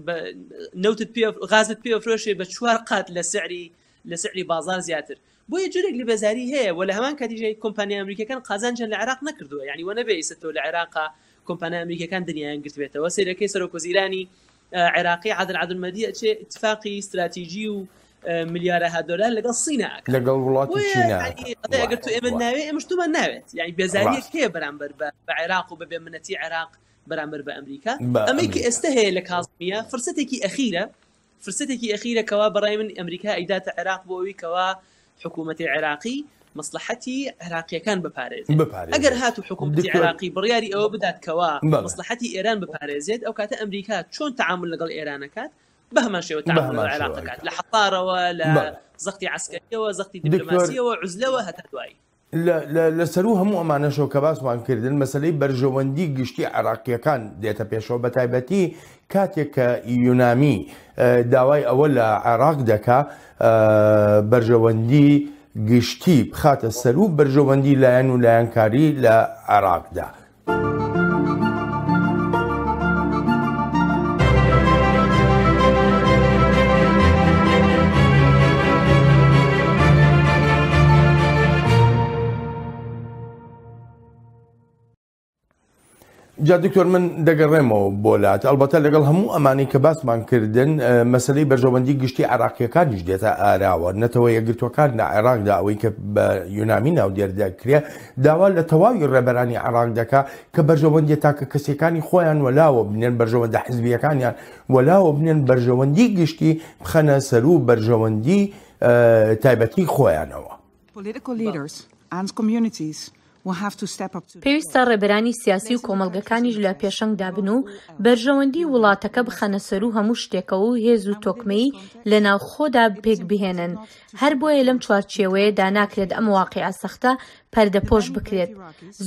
نەوتت پێ غازت پێ فرۆشێ بە چوار قات لە سعری لە سعری بازار زیاتر بۆیە جۆرێک لە بێزاری هەیە و لە هەمان کاتیش کۆمپانیا ئەمریکیەکان قازانجیان لە عێراق نەکردووە یعنی وە نەبێ ئیستا تۆ لە عێراقا کۆمپانیا ئەمریکیەکان دنیایان گرتبێتەوە سەیرەکەی سەرۆک وەزیرانی عێراقی عادل عەبدولمەهدی ئەچێ اتفاقی استراتیژی و ملیارەها دۆلار لەگەڵ سینا ئەکات لەگەڵ وڵاتی چینا ئەگەر تو ئێمە ناوێ ئێمەش تومان ناوێت یعنی بێزاریەک هەیە بەرامبەر بە عێراق و بە بێمنەتی عێراق بەرامبەر بە ئەمریکا ئەمەی کە ئێستا هەیە لە کازمیە فرسەتێکی ئەخیرە فرسەتێکی ئەخیرە کەوا بەڕای من ئەمریکا ئەیداتە عێراق بۆ ئەوی کەوا حکوومەتی عێراقی مەسلحەتی عێراقیەکان بپارێزێت ئەگەر هاتو حکوومەتی عێراقی بڕیاری ئەوە بدات کەوا مەسلحەتی ئێران بپارێزێت ئەو کاتە ئەمریکا چۆن تعامل لەگەڵ ئێرانەکات بە هەمان شێوە تعامل لەگەڵ عێراق دەکات لە حەسارەوە لە زەختی عەسکەریەوە زەختی دیپلۆماسیەوە عوزلەوە هەتا دوایی. لە سەروو هەموو ئەمانەشەوە کە باسمان کردن مەسەلەی بەرژەوەندی گشتی عێراقییەکان دێتە پێشەوە بە تایبەتی کاتێک کە یونامی داوای ئەوە لە عێراق دەکا بەرژەوەندی گشتی بخاتە سەروو بەرژەوەندی لایەن و لایەنکاری لە عێراقدا. جا دکتۆر من دەگەڕێمەوە بۆ لات ئەلبەتە لەگەڵ هەموو ئەمانەی کە باسمان کردن مەسلەی بەرژەوەندی گشتی عراقیەکانیش دێتە ئاراوە نەتەوە یەکگرتوەکان لە عێراقدا ئەوەی کە بە یونامی ناودێر دەکرێ داوا لە تەواوی ڕێبەرانی عێراق دەکا کە بەرژەوەندیە تاکە کەسیەکانی خۆیان وەلاوە بنێن، بەرژەوەندە حزبیەکانیان وەلاوە بنێن، بەرژەوەندی گشتی بخەنە سەروو بەرژەوەندی تایبەتی خۆیانەوە. پێویستە ڕێبەرانی سیاسی و کۆمەڵگەکانیش لە پێشەنگدا بن و بەرژەوەندی وڵاتەکە بخەنە سەروو هەموو شتێکەوە و هێز و تۆکمەیی لە ناوخۆدا پێکبهێنن. هەر بۆیە لەم چوارچێوەیەدا ناکرێت ئەم واقیعە سەختە پەردەپۆش بکرێت.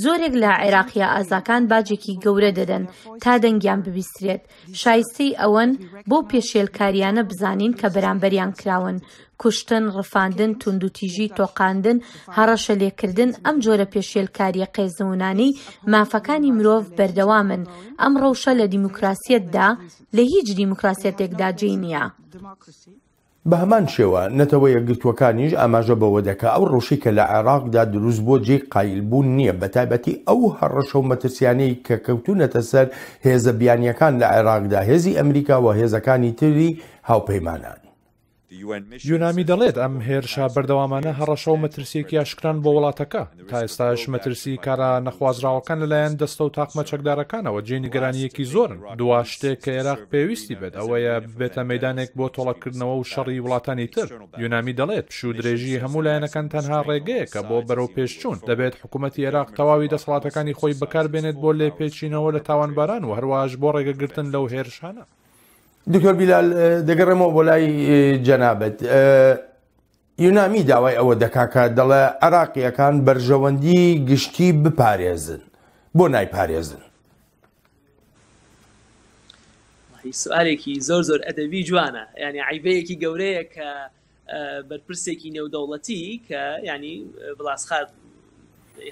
زۆرێک لە عێراقییە ئازاکان باجێکی گەورە دەدەن تا دەنگیان ببیسترێت. شایستەی ئەوەن بەو پێشێلکارییانە بزانین کە بەرامبەریان کراون، کوشتن، ڕفاندن، توندوتیژی، تۆقاندن، هەڕەشەلێکردن، ئەم جۆرە پێشێلکارییە قێزەونانەی مافەکانی مرۆڤ بەردەوامن. ئەم ڕەوشە لە دیموکراسیەتدا، لە هیچ دیموکراسیەتێکدا جێی نییە. بە هەمان شێوە نەتەوە یەکگرتووەکانیش ئاماژە بەوە دەکا ئەو ڕەوشەی کە لە عێراقدا دروست بووە جێی قایلبوون نییە بە تایبەتی ئەو هەڕەشە و مەترسیانەی کە کەوتوونەتە سەر هێزە بیانییەکان لە عێراقدا هێزی ئەمریکا و هێزەکانی تری هاوپەیمانان. یونامی دەڵێت ئەم هێرشە بەردەوامانە هەڕەشە و مەترسییەکی ئاشکران بۆ وڵاتەکە، تا ئێستاش مەترسی کارە نەخوازراوەکان لەلایەن دەستە و تاقمە چەکدارەکانەوە جێی نیگەرانییەکی زۆرن. دوا شتێک کە ئێراق پێویستی بێت ئەوەیە ببێتە مەیدانێک بۆ تۆڵەکردنەوە و شەڕی وڵاتانی تر. یونامی دەڵێت پشوودرێژی هەموو لایەنەکان تەنها ڕێگەیەکە بۆ بەرەوپێشچوون، دەبێت حکومەتی ئێراق تەواوی دەسەڵاتەکانی خۆی بەکاربێنێت بۆ لێپێچینەوە لە تاوانباران و هەروەهاش بۆ ڕێگەگرتن لەو هێرشانە. دکتۆر بیلال دەگەڕێمەوە بۆ لای جەنابت. یونامی داوای ئەوە دەکا کە دەڵێ عێراقییەکان بەرژەوەندی گشتی بپارێزن، بۆ نایپارێزن؟ سوالێکی زۆر زۆر ئەدەبی جوانە یعنی عیبەیەکی گەورەیە کە بەرپرسێکی نێودەوڵەتی کە ینی بڵاسخات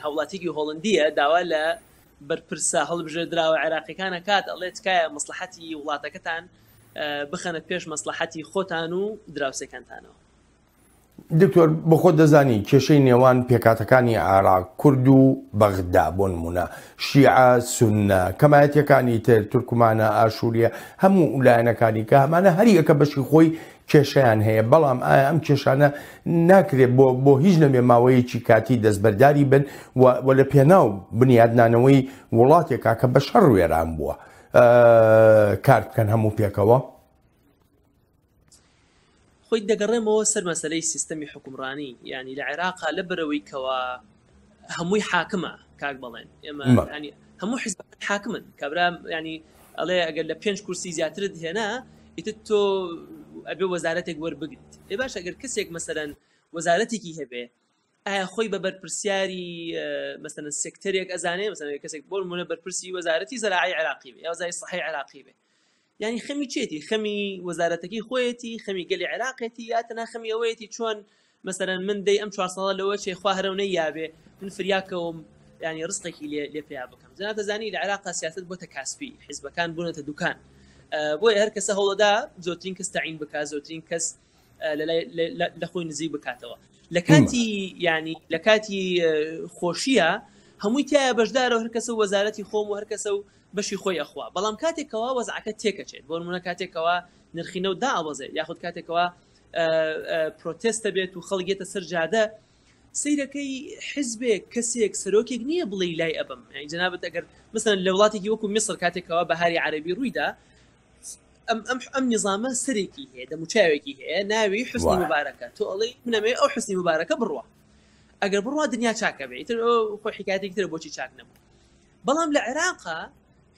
هاوڵاتیکی هۆڵندیە داوا لە بەرپرسە هەڵبژێردراوە عێراقیەکان ئەکات ئەڵێ تکایە مەسڵەحەتی وڵاتەکەتان بخەنە پێش مەسڵەحەتی خۆتان و دراوسێکانتانەوە. دکتۆر بەخۆت دەزانی کێشەی نێوان پێکهاتەکانی عێراق کورد و بەغدا بۆ نمونە شیعە سوننە کەمایەتیەکانی تر تورکمانە ئاشوریە هەموو لایەنەکانی کە هەمانە هەریەکە بەشی خۆی کێشەیان هەیە، بەڵام ئایا ئەم کێشانە ناکرێت بۆ بۆ هیچ نەبێ ماوەیەکی کاتی دەستبەرداری بن و و لە پێناو بنیادنانەوەی وڵاتێکا کە بە شەڕ وێران بووە کار بکەن هەموو پێکەوە؟ خۆی دەگەڕێمەوە سەر مەسەلەی سیستەمی حوکمڕانی، یانی لە عێراقا لەبەرئەوەی کەوا. هەمووی حاکمە کاک بەڵێن ئێمە ینی هەموو حزب حاکمن کابرا ینی ئەڵێ ئەگەر لە پێنج کورسی زیاترت هێنا ئیتر تۆ ئەبێ وەزارەتێک وەربگریت ئێ باش ئەگەر کەسێک مەسەرەن وەزارەتێکی هەبێ ئایا خۆی بە بەرپرسیاری مەسەن سێکتەرێک ئەزانێ مەسەن کەسێک بۆ نمونە بەرپرسی وەزارەتی زەراعی عێراقی بێ یا وەزاری سەحی عێراقی بێ یعنی خەمی چێتی خەمی وەزارەتەکەی خۆیەتی خەمی گەلی عێراقێتی یا تەنها خەمی ئەوەیەتی چۆن مەسەرەن من دەی ئەم چوار ساڵە لەوە چێ خوا هەرەو نەیابێ من فریاکەوم ینی ڕزقێکی لێ لێ پیا بکەم جناب دەزانی لە عێراقا سیاست بۆتە کاسپی حیزبەکان بوونەتە دوکان بۆیە هەر کەسە هەوڵەدا زۆرترین کەس تەعین بکات زۆرترین کەس لە خۆی نزیک بکاتەوە لە کاتی ینی لە کاتی خۆشیە هەمووی تایە بەشدارە هەر کەسە وەزارەتی خۆم و هەر کەسە و بەشی خۆی ئەخوا بەڵام کاتێکەوە وەزعەکە تێکەچێت بۆ نمونە کاتێکەوە نرخی نەوت دائەبەزێت یاخود کاتێکەوە پرۆتێستە بێت و خەڵک یەتە سەر جادە سەیرەکەی حزبێک کەسێک سەرۆکێک نییە بڵێ لای ئەبم یعنی جەنابەت ئەگەر مثلا لە وڵاتێکی وەکو میسر کاتێکەوە بەهاری عەرەبی ڕوویدا ئەم ئەم ئەم نیزامە سەرێکی هەیە دەموچاوێکی هەیە ناوی حسنی مبارەکە تۆ ئەڵێی منەمێ ئەو حسنی مبارەکە بڕوا ئەگەر بڕوا دنیا چاکە بێ ئیتر خۆی حکایەتێکی ترە بۆچی چاک نەبوو بەڵام لە عێراقا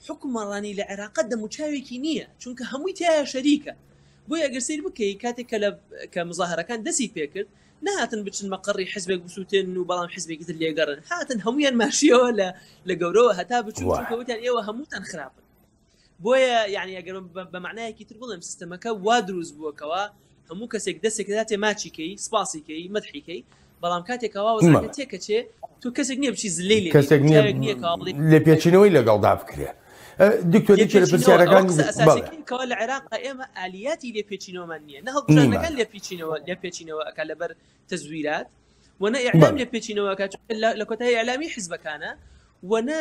حوکمڕانی لە عێراقا دەموچاوێکی نییە چونکە هەمووی تایە شەریکە بۆیە ئەگەر سیر بکەی کاتێک کە لە کە مزاهرەکان دەستی پێکرد نهاتن بچن مەقڕی حزبێک بسووتێن و بەڵام حزبێکی تر لێگەڕن هاتن هەمویان ماشیەوە لە لە گەورەوە هەتا بچوو چونکە وتیان ئێوە هەمووتان خراپن بۆیە یعنی ئەگەر بە معنایەکی تر بڵێم سیستەمەکە وا دروست بووەکەوە هەموو کەسێک دەستێک دەداتێ ماچی کەی سپاسی کەی مەدحی کەی بەڵام کاتێکەوە وەزعەکە تێکەچێ تۆ کەسێک نییە بچی زلەی لێ کەسێک نییە لێپێچینەوەی لەگەڵدا بکرێ دکتۆر یەکێ لە پرسیارەکان کەوا لە عێراق ئێمە ئالیاتی لێپێچینەوەمان نییە نە هەڵبژاردنەکان لێپێچینەوە لێپێچینەوە ئەکا لەبەر تەزویرات و نە ئیعلام لێپێچینەوە ئەکا چونکە لە کۆتایی ئیعلامی حزبەکانە و نە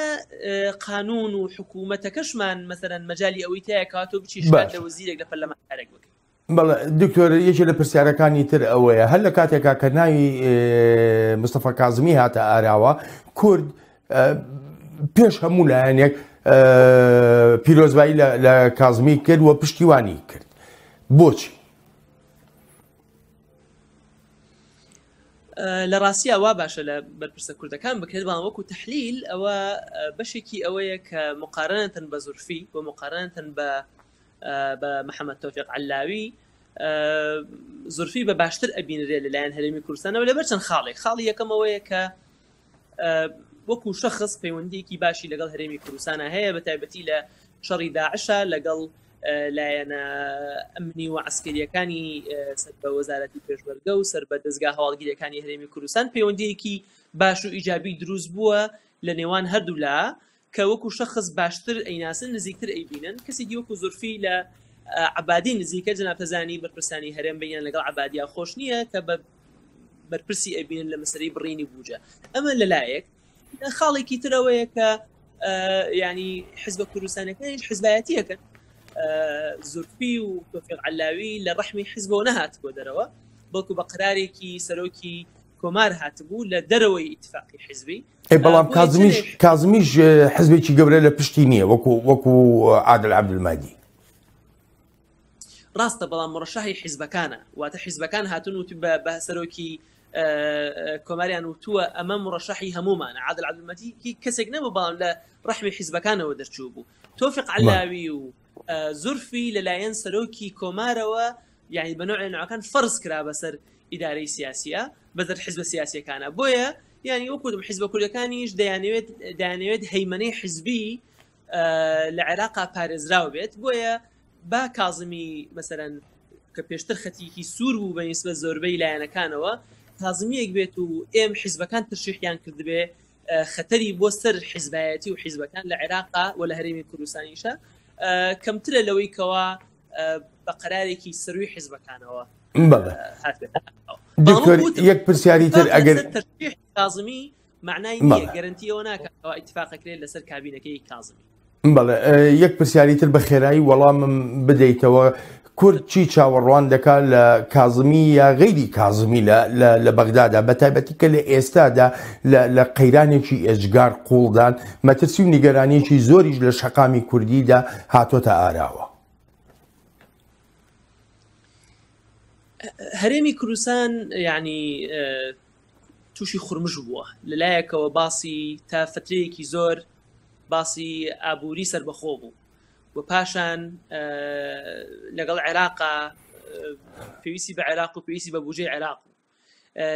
قانون و حکوومەتەکەشمان مەسەرەن مەجای ئەوەی تایە کەوا تۆ بچی شکات لە وەزیرێک لە پەرلەمانتارێک بکەیت. بەڵێ دکتۆر یەکێ لە پرسیارەکانی تر ئەوەیە هەر لە کاتێکا کە ناوی مستەفا کازمی هاتە ئاراوە کورد پێش هەموو لایەنێک پیرۆزبایی لە کازمی کرد و پشتیوانی کرد بۆچی؟ لە ڕاستیا وا باشە لە بەرپرسە کوردەکان بکرێت بەڵام وەکو تحلیل ئەوە بەشێکی ئەوەیە کە مقارنەتەن بە زورفی و مقارنەتەن بە بە محەممەد تۆفیق علاوی زورفی بە باشتر ئەبینرێ لەلایەن هەرێمی کوردستانەوە لەبەر چەند خاڵێک خاڵی یەکەمەوەیە کە وەکو شخص پەیوەندیەکی باشی لەگەڵ هەرێمی کوردستانە هەیە بە تایبەتی لە شەڕی داعشە لەگەڵ لایەنە ئەمنی و عسکەریەکانی سەر بە وەزارەتی پێشمەرگە و سەر بە دەستگا هەواڵگیریەکانی هەرێمی کوردستان پەیوەندیەکی باش و ئیجابی دروست بووە لە نێوان هەردوولا کە وەکو شخص باشتر ئەیناسن نزیکتر ئەیبینن کەسێکی وەکو زورفی لە عبادی نزیکە جنابتەزانی بەرپرسانی هەرێم بینیان لەگەڵ عبادیا خۆش نییە کە بە بەرپرسی ئەبینن لە مەسەرەی بڕینی بوجە ئەمە لەلایەک خاڵێکی ترەوەیە کە ینی حزبە کوردستانەکانیش حزبایەتیەکەن زورفی و تۆفیق علاوی لە ڕەحمی حزبەوە نەهاتبووە دەرەوە بەڵکو بە قرارێکی سەرۆکی کۆمار هاتبوو لە دەرەوەی ئیتفاقی حزبی بەڵام کازمیش کازمیش حزبێکی گەورە لە پشتی نییە وەکو وەکو عادل عەبدولمادی ڕاستە بەڵام مڕەشەحی حیزبەکانە واتە حیزبەکان هاتون و بە سەرۆکی کۆماریان وتووە ئەمە مڕەشەحی هەمومانە عادل عەبدولمەتی کەسێک نەبوو بەڵام لە ڕەحمی حیزبەکانەوە دەرچوو بوو تۆفق علاوی و زورفی لەلایەن سەرۆکی کۆمارەوە یعنی بە نوع نوعەکان فەرز کرا بەسەر ئیدارەی سیاسیە بەسەر حیزبە سیاسیەکانە بۆیە یعنی وەکو حیزبە کوردەکانیش دەیانەوێت دەیانەوێت هەیمەنەی حیزبی لە عێراقا پارێزراو بێت بۆیە با کازمی مەسەرەن کە پێشتر خەتیکی سوور بوو بە نیسبەت زۆربەی لایەنەکانەوە کازمیەک بێت و ئێم حیزبەکان ترشیحیان کردبێ خەتەری بۆ سەر حیزبایەتی و حیزبەکان لە عێراقا و لە هەرێمی کوردستانیشە کەمترە لەوەی کەوا بە قەرارێکی سەروی حیزبەکانەوە دکتۆر یەک پرسیاری تر ئەگەر کازمی مەعنای نییە گەرەنتی ئەوە ناکات کەوا ئیتفاق ئەکرێت لەسەر کابینەکەی کازمی. بەڵێ یەک پرسیاری تر بە خێرایی وەڵامم بدەیتەوە کورد چی چاوەڕوان دەکات لە کازمی یا غەیری کازمی لە بەغدادا بە تایبەتی کە لە ئێستادا لە قەیرانێکی ئێجگار قوڵدان مەترسی و نیگەرانیەکی زۆریش لە شەقامی کوردیدا هاتۆتە ئاراوە. هەرێمی کوردستان یعنی. تووشی خورمژ بووە لەلایەکەوە باسی تا فترەیەکی زۆر باسی ئابووری سربەخۆ بوو و پاشان لەگەڵ عێراقا پێویستی بە عێراق و پێویستی بە بجێ عێراق بوو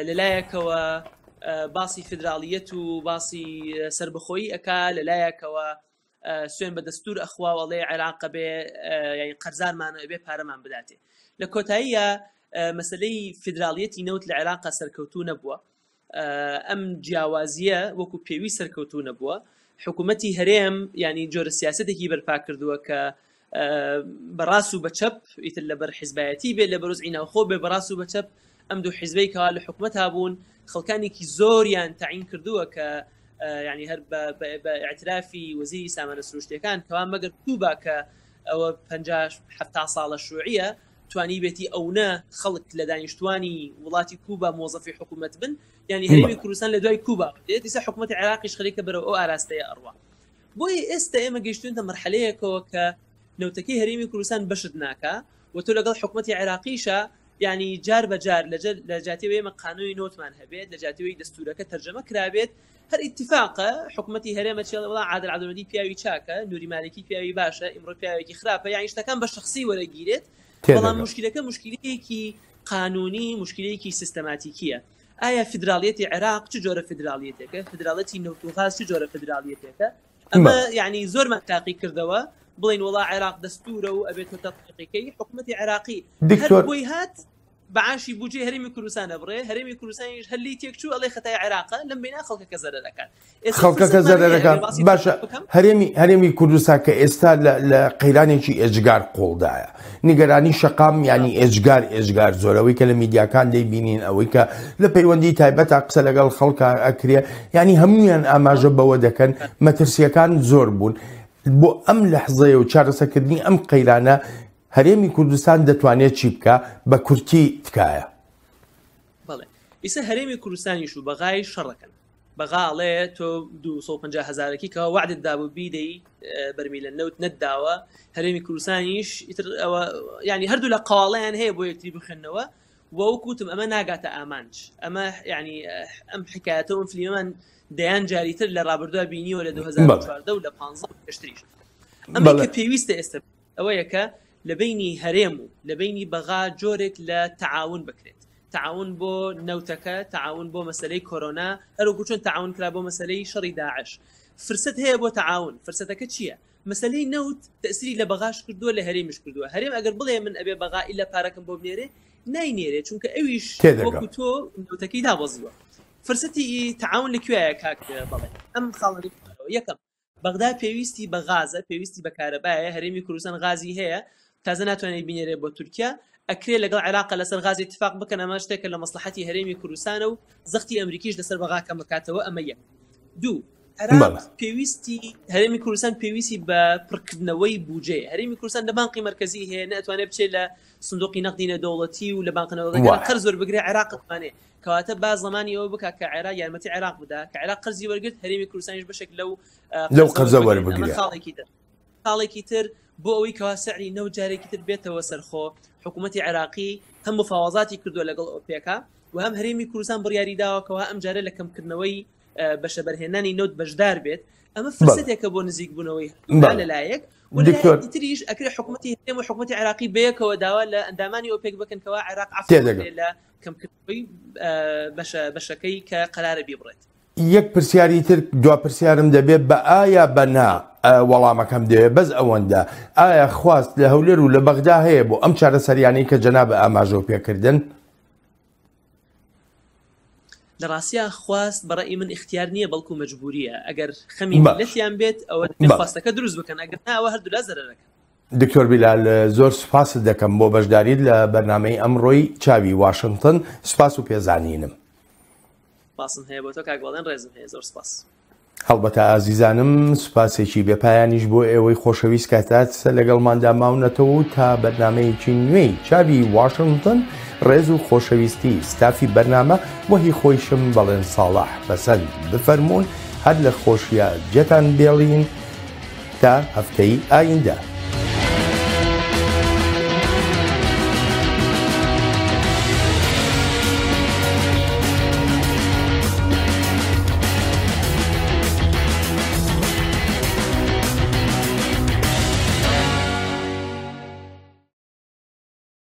لەلایەکەوە باسی فیدراڵیەت و باسی سربەخۆیی ئەک لەلایەکەوە سوێن بە دەستور ئەخوا و ئەڵێ عێراق بێ یعنی قەرزارمانە ئەبێ پارەمان بداتێ لە کۆتاییە مەسلەی فیدراڵیەتی نەوت لە عێراقا سەرکەوتوو نەبووە ئەم جیاوازیە وەکو پێویست سەرکەوتوو نەبووە حکوومەتی هەرێم ینی جۆرە سیاستێکی بەرپا کردووە کە بەڕاست و بە چەپ ئیتر لەبەر حیزبایەتی بێ لە بەرۆزی ناوخۆ بێ بەڕاست و بە چەپ ئەم دوو حیزبەی کەوا لە حکومەتا بوون خەڵکانێکی زۆریان تەعین کردووە کە یعنی هەر بە ئیعترافی وەزیری سامانە سروشتیەکان کەوا مەگەر کوبا کە ئەوە 50 ساڵە شوعیە توانیبێتی ئەونە خەڵک لە دانیشتوانی وڵاتی کوبا مۆزەفی حکوومەت بن یعنی هەرێمی کوردستان لە دوای کوبا دێت ئیسا حکوومەتی عێراقیش خەریکە بەرەو ئەو ئاراستەیە ئەڕوا بۆیە ئێستا ئێمە گەیشتوینتە مەرحەلەیەکەوە کە نەوتەکەی هەرێمی کوردستان بەشت ناکا و تۆ لەگەڵ حکوومەتی عێراقیشە یعنی جار بە جار لە جاتی ئێمە قانونی نەوتمان هەبێت لە جاتیەوەی دەستورەکە تەرجەمە کرابێت هەر ئیتفاقە حکوومەتی هەرێمە چێ وڵا عادل عەبدولمەهدی پیاوی چاکە نوری مالکی پیاوی باشە ئیمڕۆ پیاوێکی خراپە یعنی شتەکان بە شخصی وەرەگیرێت بەڵام مشکلەکە مشکلەیەکی قانونی مشکلەیەکی سیستەماتیکیە ئایا فیدراڵیەتی عێراق چ جۆرە فیدراڵیەتێکە؟ فیدراڵەتی نەوت و غاز چ جۆرە فیدراڵیەتێکە؟ ئەمە یعنی زۆرمان تاقی کردەوە بڵین وڵا عێراق دەستورە و ئەبێت تۆ تەطبیقیکەی حکوومەتی عێراقی هەر بۆی هات بەعاشی بودجەی هەرێمی کوردستان ئەبڕێ هەرێمی کوردستانیش هەر لێی تێکچوو ئەڵێ خەتای عێراقە لەم بینا خەڵکەکە زەرەر ئەکات خەڵکەکە زەرەرەکە باشە هەرێمی هەرێمی کوردستان کە ئێستا لە قەیرانێکی ئێجگار قوڵدایە نیگەرانی شەقام یانی ئێجگار ئێجگار زۆر ئەوەی کە لە میدیاکان دەیبینین ئەوەی کە لە پەیوەندی تایبەتا قسە لەگەڵ خەڵکا ئەکرێ یانی هەمویان ئاماژە بەوە دەکەن مەترسیەکان زۆر بوون بۆ ئەم لەحزەیە و چارەسەکردنی ئەم قەیرانە هەرێمی کوردستان دەتوانێت چی بکە بە کورتی تکایە. بەڵێ ئیسە هەرێمی کوردستانیش و بەغایش شەڕەکەن بەغا ئەڵێ تۆ 250 هەزارەکی کەوا وەعدت دابوو بیدەی بەرمیلە نەوت نەتداوە هەرێمی کوردستانیش ئیتر ئەوە ینی هەردوو لە قەواڵیان هەیە بۆ یەکتری بخوێندنەوە وەکوتم ئەمە ناگاتە ئامانج ئەمە ینی ئەم حکایەتە ئەم فلیمان دەیان جاری تر لە ڕابردووە بینیوە لە 2014 و لە 15 پێشتریش ئەمە کە پێویستە ئێستا ئەوەیە کە لە بینی هەرێم و لە بینی بەغا جۆرێک لە تەعاون بکرێت تەعاون بۆ نەوتەکە، تەعاون بۆ مەسەلەی کۆرۆنا، هەروەکو چۆن تەعاون کرا بۆ مەسەلەی شەڕی داعش. فرسەت هەیە بۆ تەعاون، فرسەتەکە چییە؟ مەسەلەی نەوت تەئسیری لە بەغاش کردووە لە هەرێمیش کردووە. هەرێم ئەگەر بڵێ من ئەبێ بەغا ئیلا پارەکەم بۆ بنێرێ، ناینێرێ، چونکە ئەویش وەکو تۆ نەوتەکەی دابەزیوە. فرسەتی تەعاون لە کوێیە کاک بەڵێ؟ ئەم خاڵانەی خوارەوە. یەکەم، بەغدا پێویستی بە غازە پێویستی بە کارەبایە هەرێمی کوردستان غازی هەیە تازە ناتوانێت بینێرێ بۆ تورکیا ئەکرێ لەگەڵ عێراق لەسەر غازی اتفاق بکەن ئەمە شتێکە لە مەسلحەتی هەرێمی کوردستانە و زەختی ئەمریکیش لەسەر بەغا کەم بکاتەوە ئەمە یەک دوو عێراق پێویستی هەرێمی کوردستان پێویستی بە پڕکردنەوەی بودجەیە هەرێمی کوردستان لە بانقی مەرکەزی هەیە ناتوانێت بچێت لە سندوقی نەقدی نێودەوڵەتی و لە بانقە نێودەوڵەتیەکان قەرز وەربگرێ عێراق دەتوانێت کەواتە با زەمانی ئەوە بکات کە عێراق یارمەتی عێراق بدا کە عێراق قەرزی وەرگرت هەرێمی کوردستانیش بەشێک لەو لەو قەرزە وەربگرێت خاڵێکی تر خاڵێکی تر بۆ ئەوەی کەوا سعری نەوت جارێکی تر بێتەوە سەرخۆ حکوومەتی عێراقی هەم مفاوەزاتی کردووە لەگەڵ ئۆپێکا و هەم هەرێمی کوردستان بڕیاری داوە کەوا ئەم جارە لە کەمکردنەوەی بەشە بەرهێنانی نەوت بەشدار بێت ئەمە فرسەتێکە بۆ نزیک بوونەوەی لەلایەک دکتۆر تریش ئەکرێ حکوومەتی هەرێم و حکوومەتی عێراقی بەیەکەوە داوا لە ئەندامانی ئۆپێک بکەن کەوا عێراق عەفو لە کەمکردنەوەی بەشە بەشەکەی کە قەرارە بیبڕێت. یەک پرسیاری تر دوا پرسیارم دەبێت بە ئایا بە نا وەڵامەکەم دەوێت بەس ئەوەندە ئایا خواست لە هەولێر و لە بەغدا هەیە بۆ ئەم چارەسەریانەی کە جەنابت ئاماژەو پێکردن؟ لە ڕاستیا خواست بە ڕەئی من ئیختیار نییە بەڵکو مەجبورییە ئەگەر خەمی میللەتیان بێت ئەوە دەبێت خواستەکە دروست بکەن ئەگەر نا ئەوە هەردوولا زەرەرەکەن. دکتۆر بیلال زۆر سوپاست دەکەم بۆ بەشداریت لە بەرنامەی ئەمڕۆی چاوی واشنتن سوپاس و پێزانینم. سپاسم هەیە بۆ تۆ کاک بەڵێن ڕێزم هەیە زۆر سپاس. هەڵبەتە ئازیزانم سوپاسێکی بێپایانیش بۆ ئێوەی خۆشەویست کە تا ئێستا لەگەڵماندا ماونەتەوە و تا بەرنامەیەکی نوێی چاوی واشنتن ڕێز و خۆشەویستی ستافی بەرنامە و هی خۆیشم بەڵێن ساڵح پەسەند بفەرموون هەر لە خۆشیا جێتان بێڵین تا هەفتەی ئایندە.